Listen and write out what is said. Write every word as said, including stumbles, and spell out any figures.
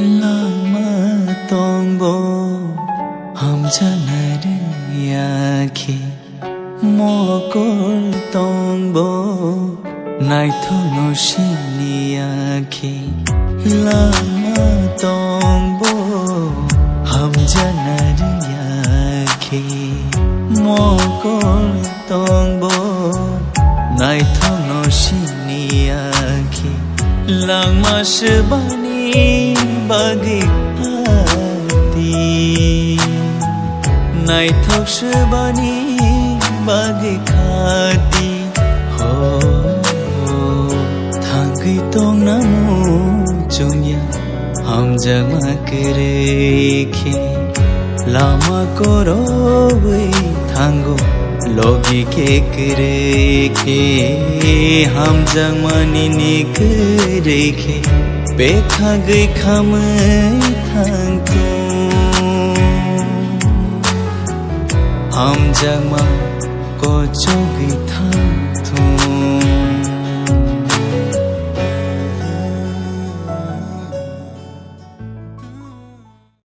Langma tongbo hamjaknai rwya khe, mokol tongbo naithokno siniya khe. Langma tongbo hamjaknai rwya khe, mokol tongbo naithokno siniya khe. Langma swbani bagwi khati, naithok swbani bagwi khati. Ho, thangwi tongna muchungya hamjakma kwrwi khe, lama korowi thango logi khe kwrwi khe, hamjakmani ni kwrwi khe, bekhagwi khamwi thangthung. Hamjakma kochok